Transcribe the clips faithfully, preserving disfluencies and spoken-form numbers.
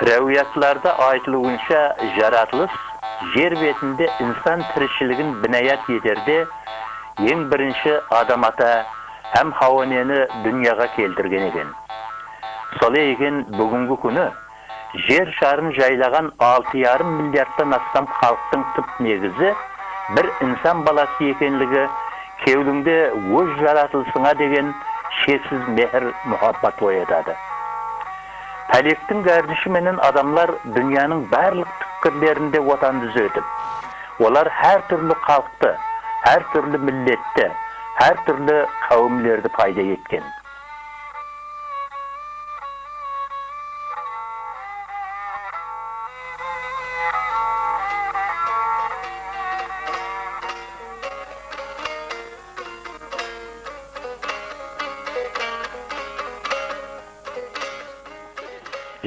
Ráwiyatlarda aytılıwınsha, jaratılıs jer betinde insan tirishiligin binayat eterde eń birinshi Adam ata hám Hawa eneni dúnyaǵa keltirgen eken. Solay eken, búgingi kúni jer sharın jaylaǵan altı jarım milliardtan astam xalıqtıń túp negizi bir insan balası ekenligi kewlińde óz jaratılısıńa degen sheksiz mehir-muhabbat oyatadı. Pálektiń gárdishi menen adamlar dúnyanıń barlıq túpkirlerinde watan dúzetip, olar hár túrli xalıqtı, hár túrli milletti, hár túrli qáwimlerdi payda etken.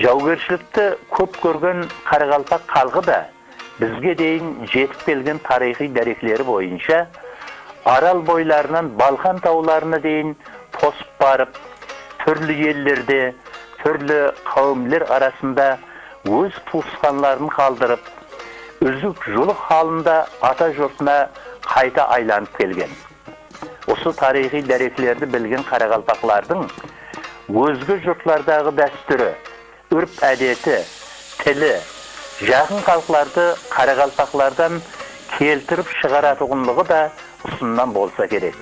Jawgershilikti kóp kórgen qaraqalpaq xalqı da bizge deyin jetip kelgen tariyxıy dárekleri boyınsha Aral boylarınan Balqan tawlarına deyin posıp barıp, túrli ellerde, túrli qáwimler arasında óz tuwısqanların qaldırıp, úzik-julıq halında ata jurtına qayta aylanıp kelgen. Usı tariyxıy dáreklerdi bilgen qaraqalpaqlardıń ózge jurtlardaǵı dástúri, úrp-ádeti, tili, jaqın xalıqlardı qaraqalpaqlardan keltirip shıǵaratuǵınlıǵı da usınnan bolsa kerek.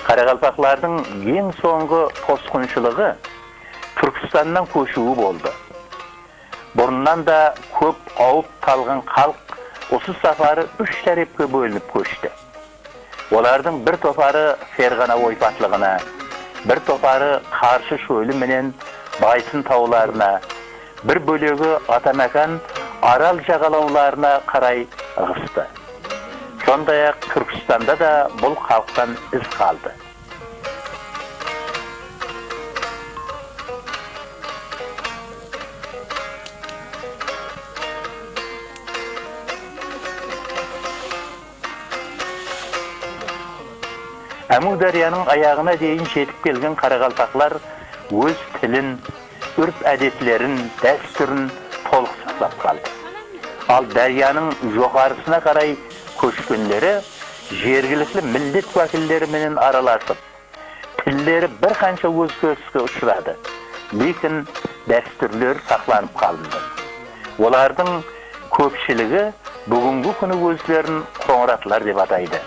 Qaraqalpaqlardıń eń sońǵı posqınshılıǵı Túrkistannan kóshiwi boldı. Burınnan da kóp awıp talǵan xalıq usı saparı úsh tárepke bólinip kóshti. Olardıń bir toparı Ferǵana oypatlıǵına, bir toparı Qarshı shóli menen Baysın tawlarına, bir bólegi atamákan Aral jaǵalawlarına qaray ıǵıstı. Sonday-aq, Túrkistanda da bul xalıqtan iz qaldı. Ámiwdáryanıń ayaǵına deyin jetip kelgen qaraqalpaqlar óz tilin, úrp-ádetlerin, dástúrin tolıq saqlap qaldı. Al dáryanıń joqarısına qaray kóshkenleri jergilikli millet wákilleri menen aralasıp, tilleri bir qansha ózgeriske ushıradı, lekin dástúrler saqlanıp qalındı. Olardıń kópshiligi búgingi kúni ózlerin qońıratlar dep ataydı.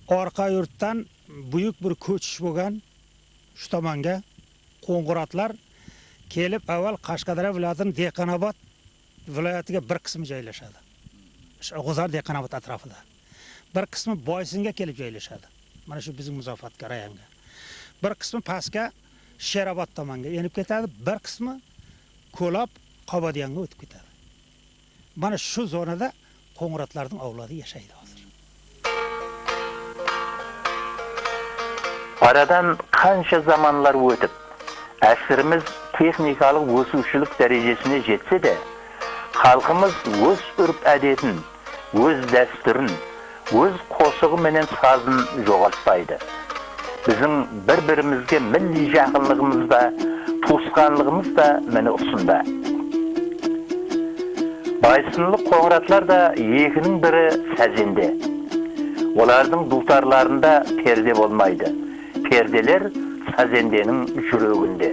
Orqa yurttan buyuk bir kóchish bo'lgan shu tomonga. Qo'ng'irotlar kelib, avval Qashqadaryo viloyatining Dehqonobod viloyatiga bir qismi joylashadi. Shu G'uzor, Dehqonobod atrofida. Bir qismi Boysunga kelib joylashadi. Mana shu bizning Muzofotga, rayonga. Bir qismi pastga Sherobod tomonga enib ketadi, bir qismi Ko'lob, Qobadyonga o'tib ketadi. Mana shu zonada qo'ng'irotlarning avlodi yashaydi hozir. Aradan qansha zamanlar o'tib, asrimiz texnikalıq o'suvchilik dárejesine jetse de, xalqımız o'z úrp-ádetin, o'z dástúrin, o'z qosıǵı menen sazın joǵaltpaydı. Biziń bir-birimizge milliy jaqınlıǵımız da, tuwısqanlıǵımız da mine usında. Baysınlı qońıratlar da ekiniń biri sazende. Olardıń duwtarlarında perde bolmaydı. Perdeler sazendeniń júreginde.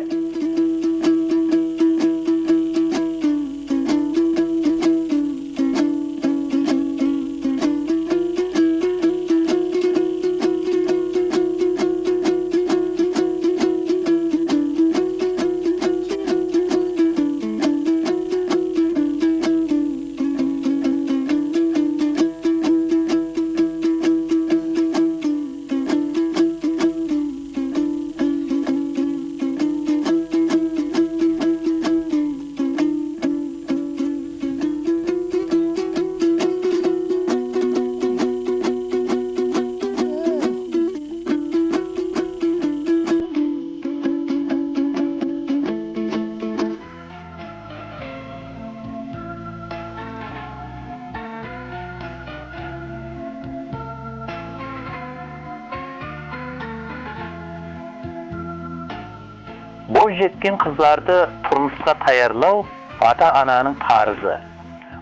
Boy jetken qızlardı turmısqa tayarlaw ata-ananıń parızı,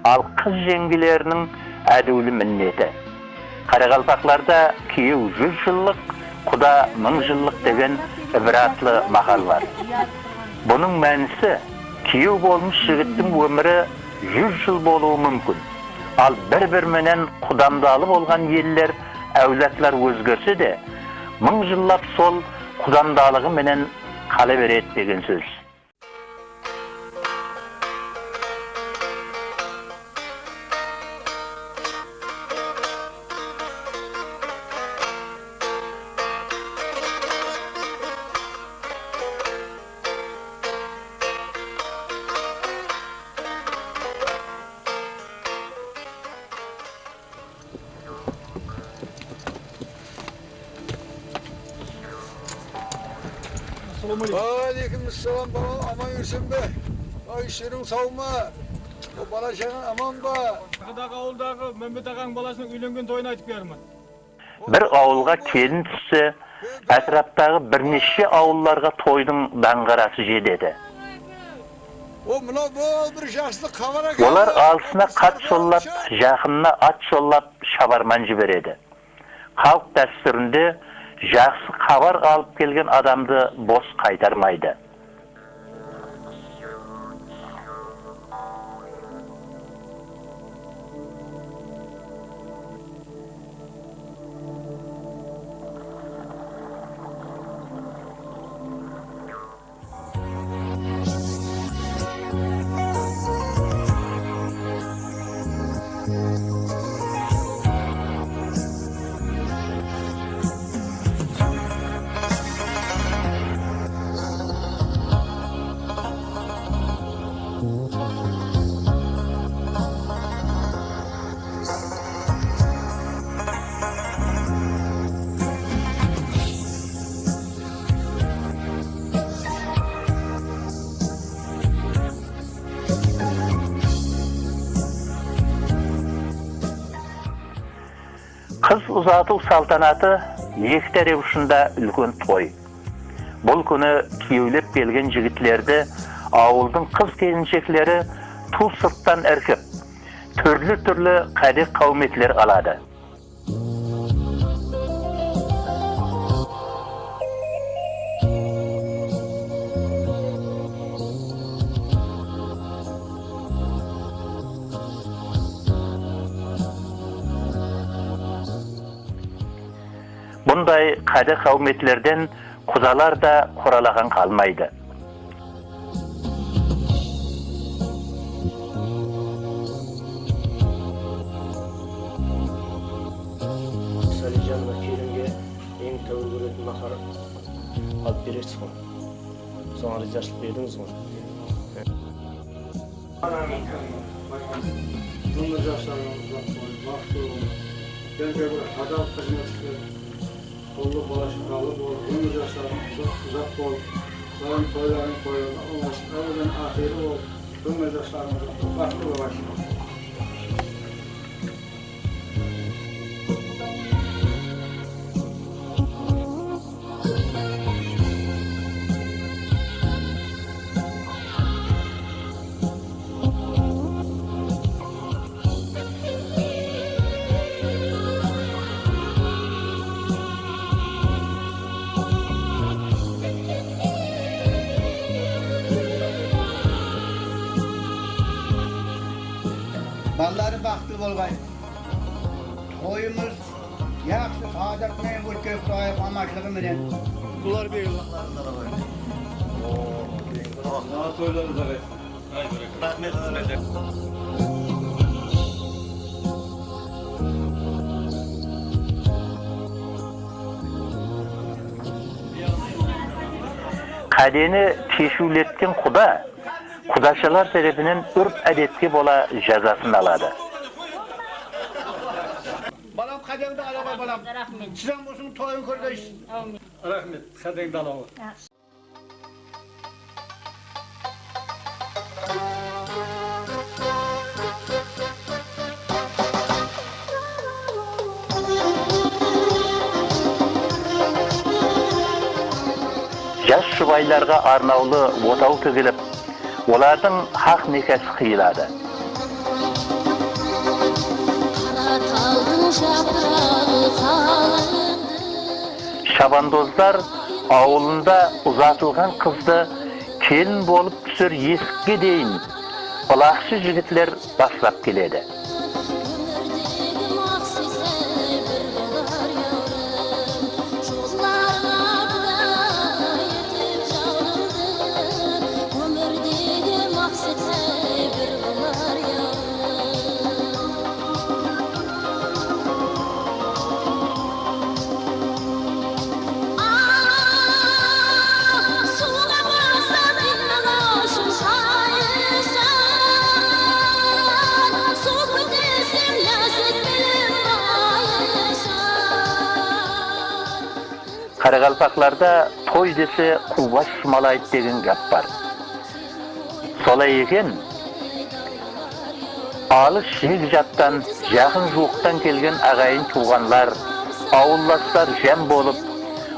al qız jeńgeleriniń ádiwli minneti. Qaraqalpaqlarda kúyew júz jıllıq, quda mıń jıllıq degen ibratlı maqal bar. Bunıń mánisi, kúyew bolmıs jigittiń ómiri júz jıl bolıwı múmkin. Al bir-biri menen qudamdalı bolǵan eller, áwladlar ózgerse de, mıń jıllap sol qudamdalıǵı menen qala beredi degen sóz. Assalawma aleykum. Wáleykum assalam, baba, aman júrseń be? Ay, isleriń saw ma? O, bala-shaǵań aman ba? Taqıdaǵı awıldaǵı Mámbet aǵań balasınıń úylengen toyın aytıp kiyatırman. Bir awılǵa kelin tússe, átiraptaǵı bir neshshe awıllarǵa toydıń dańǵarası jetedi. O, mına, bul bir jaqsı xabar eken. Olar alısına xat jollap, jaqınına at jollap, shabarman jiberedi. Xalıq dástúrinde jaqsı xabar alıp kelgen adamdı bos qaytarmaydı. Qız uzatıw saltanatı eki tárep ushın da úlken toy. Bul kúni kúyewlep kelgen jigitlerdi awıldıń qız-kelinshekleri tuw sırttan irkip, túrli-túrli qádek-qáwmetler aladı. Bunday qádek-qáwmetlerden qudalar da qoralaǵan qalmaydı. Salijanova kelinge eń táwir kóretin nahar alıp berersiz ǵoy. Soǵan rızashılıq berdińiz ǵoy. Ómir jaslarıńız uzaq bolıń, baxıtlı bolıń. Bizge bir hadal xızmet islep, ullı bala-shaǵalı bolıp, ómir jaslarıń uzaq, uzaq bolıp, dawam toylarıń toylarına ulasıp, áwelden aqırı bolıp, ómir jaslarıń uzaq bolıp, baxıtlı bolıń. Balaları baxıtlı bolǵay. Toyımız jaqsı saadat menen ótkerip turayıq, amanshılıǵı menen. Bular bek. Jańa toylarıńızǵa qaytsın. Raxmet, xızmetler. Qádeni keshiwletken quda qudashalar tárepinen úrp-ádetke bola jazasın aladı. Balam, qádeńdi ala ǵoy, balam. Raxmet. Siz hám usınıń toyın kórgeysiz. Áwmin. Raxmet, qádeńdi ala ǵoy. Jas Baylarǵa arnawlı otaw tigilip, olardıń haq nekası qıyıladı. Shabandozlar awılında uzatılǵan qızdı kelin bolıp túser esikke deyin ılaqshı jigitler baslap keledi. Qaraqalpaqlarda toy dese, quwbas jumalaydı degen gáp bar. Solay eken, alıs-jek jattan, jaqın-juwıqtan kelgen aǵayin-tuwǵanlar, awıllaslar jám bolıp,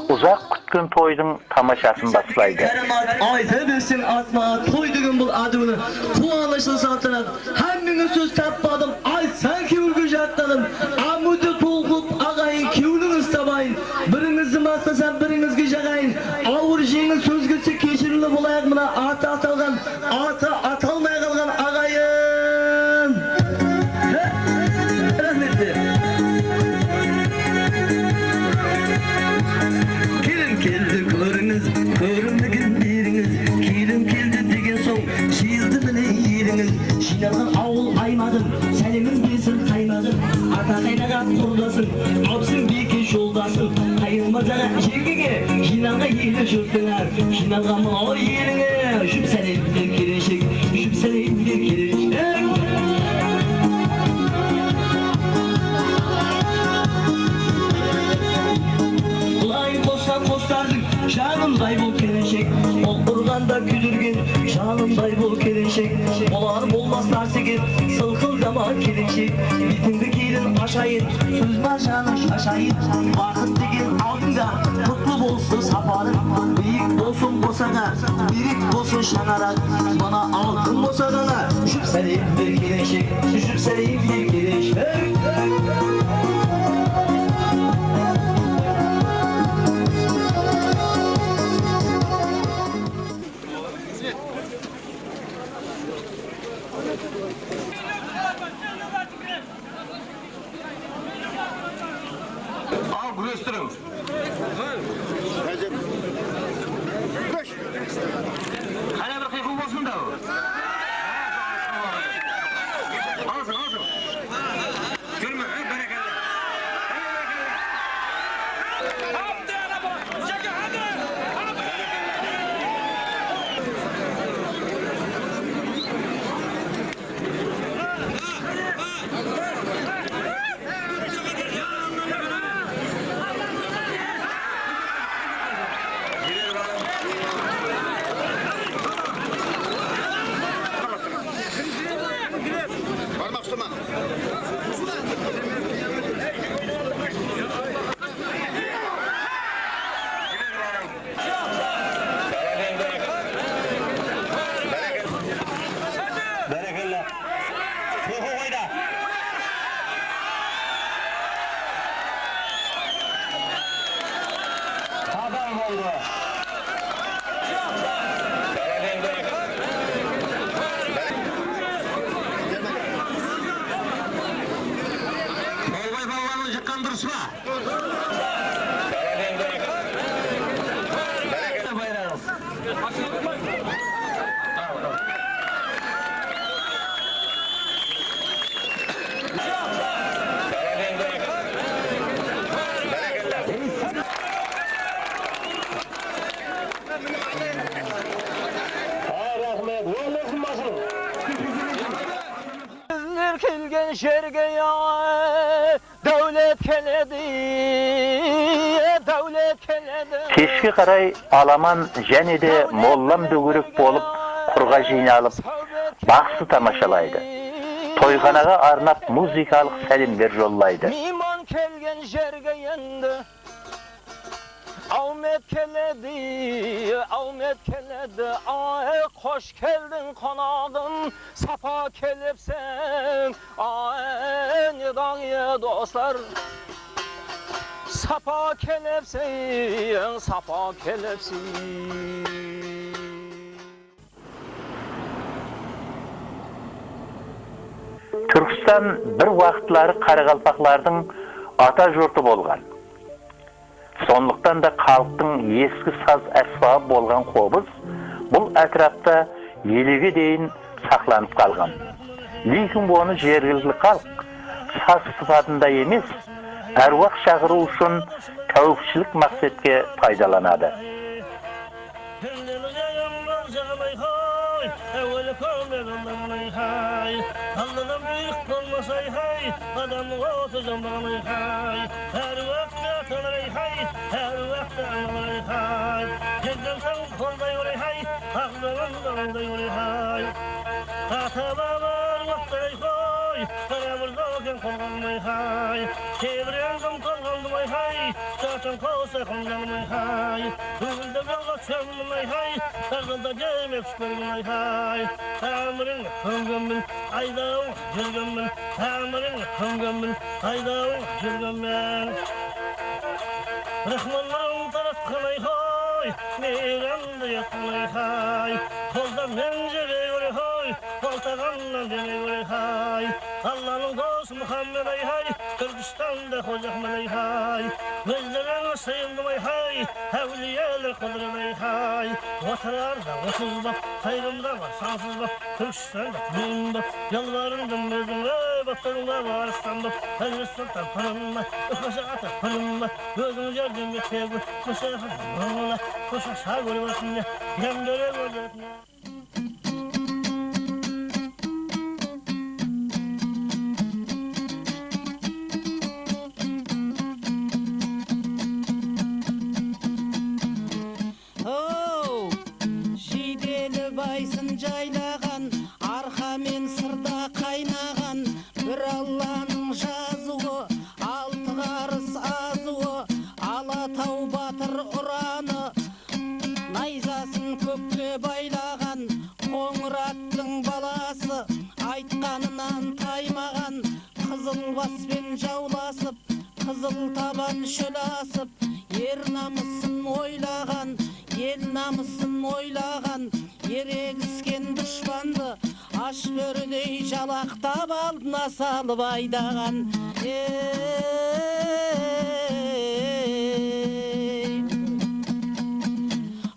uzaq kútken toydıń tamashasın baslaydı. Karamat, ayta berseń atma, toy degen bul adımnı quwanıshlı saltanat. Hámmeńe sóz tappadım, aytsań kewilge jatladım. Ámiwde tolqıp aǵayin, kewlińiz tabayın. Birińizdi maqtasam, birińizge jaǵayın. Awır-jeńil sóz kelse, keshirimli bolayıq. Mına atı atalǵan, atı atalmay qalǵan aǵayin. Raxmet. Kelin keldi, kórińiz, kórinbegen erińiz. Kelin keldi degen soń, jıyıldı mine elińiz. Jıynalǵan awıl aymaǵın, sálemin bersin qaymaǵın. Ata qaynaǵa qurdasıń, abısın biyke joldasıń. Qayınmırzaǵa, jeńgeńe, jıynaǵan eli jurtıńa. Jıynaǵan mınaw elińe, jup sálem ber kelinshek, jup sálem ber kelinshek. Bılay qosqa qoslardıń janınday bol kelinshek, ol urǵanda kúydirgen janınday bol kelinshek. Bolar bolmas nársege sılqıldama kelinshek. Betińdi kelin ashayın, sóz marjanı shashayın. Baxıt degen aldıńda, qutlı bolsın saparıń. Biyik bolsın bosaǵa, berek bolsın shańaraq. Mına altın bosaǵaǵa jup sálem ber kelinshek, jup sálem ber kelinshek. Al, gúrestiriń. Qáne bir qıyqıw bolsın da. Alsın, alsın. Júrme, e, bárekella. Barmaq uslama. Bárekella. Toqı qoydı. Qadam boldı. Tolbay balbanı jıqqan durıs pa? Raxmet, ońlasın basın. Bizler kelgen jerge yaǵa dáwlet keledi, dáwlet keledi. Keshke qaray alaman jáne de mollam dógerek bolıp qurǵa jıynalıp, baqsı tamashalaydı. Toyxanaǵa arnap muzıkalıq sálemler jollaydı. Miyman kelgen jerge endi. Áwmet keledi, áwmet keledi, ay, xosh keldiń, qonaǵım, sapa kelipseń, ay, ne daǵı doslar, sapa kelipseń, sapa kelipseń. Túrkistan bir waqıtları qaraqalpaqlardıń ata jurtı bolǵan. Sonlıqtan da xalıqtıń eski saz ásbabı bolǵan qobız bul átirapta elege deyin saqlanıp qalǵan. Leykin onı jergilikli xalıq saz sıpatında emes, árwaq shaqırıw ushın táwipshilik maqsetke paydalanadı. Pelleli jayamlar jaǵamay hay, áweli kómegi Alladan ay hay. Alladan buyrıq bolmasa ay hay, adamnıń otı janbaǵan ay hay. Hár waqıtta tanır ay hay, hár waqıtta ańlar ay hay. Jerden tań qolday ur ay hay, aq jolın dawday ur ay hay. Ata-baba árwaqtı ay hay, qara murza eken qolǵanım ay hay. Kebiren dum tolǵandım ay hay, jatıń qosa qolǵanım ay hay. Kógilde jolǵa túsemdim ay hay, tar jolda jemek túsperdim ay hay. Támiriń kómgenmen, aydawıń jergenmen, támiriń kómgenmen, aydawıń jergenmen. Rahmanlarıń taratqan ay hay, miyrandı etken ay hay. Qoldan men jebey ur ay hay, qoltaǵannan demey ur ay hay. Allanıń dosı Muhammed ay hay, Túrkistanda Xoja Axmed ay hay. Ózlerine sıyındım ay hay, áwliyeler qudret ay hay. Otırarda otız bap, sayrımda bar sansız bap, Túrkistanda min bap. Yalbarındım ózińe, baplarıńda bar ıslandım. Házret Sultan pırınma, Uqasha ata pırınma. Óziń járdem et, Musa Axmed ońla, Xoja Axmed górip atın ne, dem bere górip atın ne. How! Jiydeli baysın jaylaǵan, arqa men sırda qaynaǵan, bir Allanıń jazıwı, altı qarıs azıwı, Alataw batır uranı, nayzasın kókke baylaǵan, Qońırattıń balası, aytqanınan taymaǵan, qızıl baspın jawlasıp, qızıl taban shól asıp, er namısın oylaǵan, el namısın oylaǵan, eregisken dushpandı ash bóridey jalaqtap aldına salıp aydaǵan. Ey!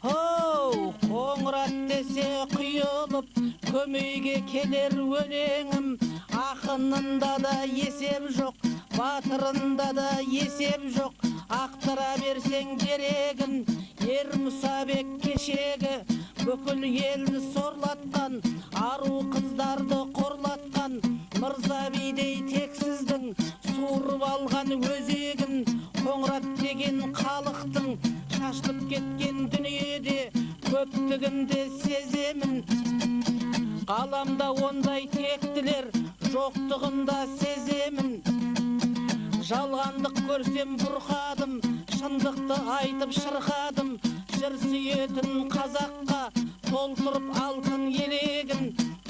How, Qońırat dese quyılıp, kómeyge keler óleńim. Aqınında da esep joq, batırında da esep joq. Aqtıra berseń deregin, er Musabek keshegi, búkil eldi sorlatqan, arıw qızdardı qorlatqan, Mırza biydey teksizdiń suwırıp alǵan ózegin. Qońırat degen xalıqtıń shashılıp ketken dúnyede kóptigin de sezemin. Ǵalamda onday tektiler joqtıǵın da sezemin. Jalǵandıq kórsem burqadım, shındıqtı aytıp shırqadım. Jır súyetin qazaqqa toltırıp altın elegin,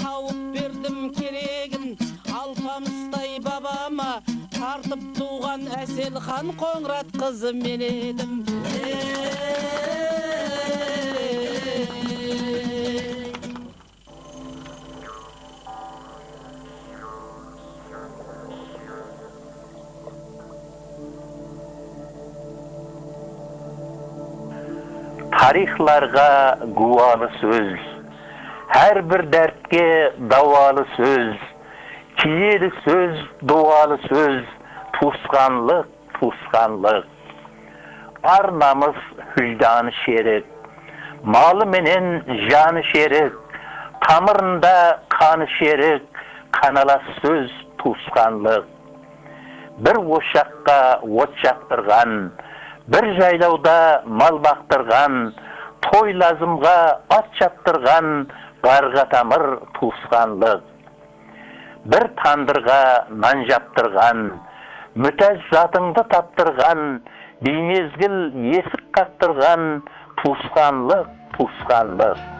tawıp berdim keregin. Alpamıstay babama tartıp tuwǵan Áselxan Qońırat qızı men edim. Ey! Tariyxlarǵa gúwalı sóz, hár bir dártke dawalı sóz, kiyeli sóz, duwalı sóz, tuwısqanlıq, tuwısqanlıq. Ar-namıs, hújdanı sherik, malı menen janı sherik, tamırında qanı sherik, qanalas sóz tuwısqanlıq. Bir oshaqqa ot jaqtırǵan, bir jaylawda mal baqtırǵan, toy lazımǵa at shaptırǵan, ǵarǵa tamır tuwısqanlıq. Bir tandırǵa nan japtırǵan, mútáj zatıńdı taptırǵan, Biymezgil esik qaqtırǵan tuwısqanlıq, tuwısqanlıq.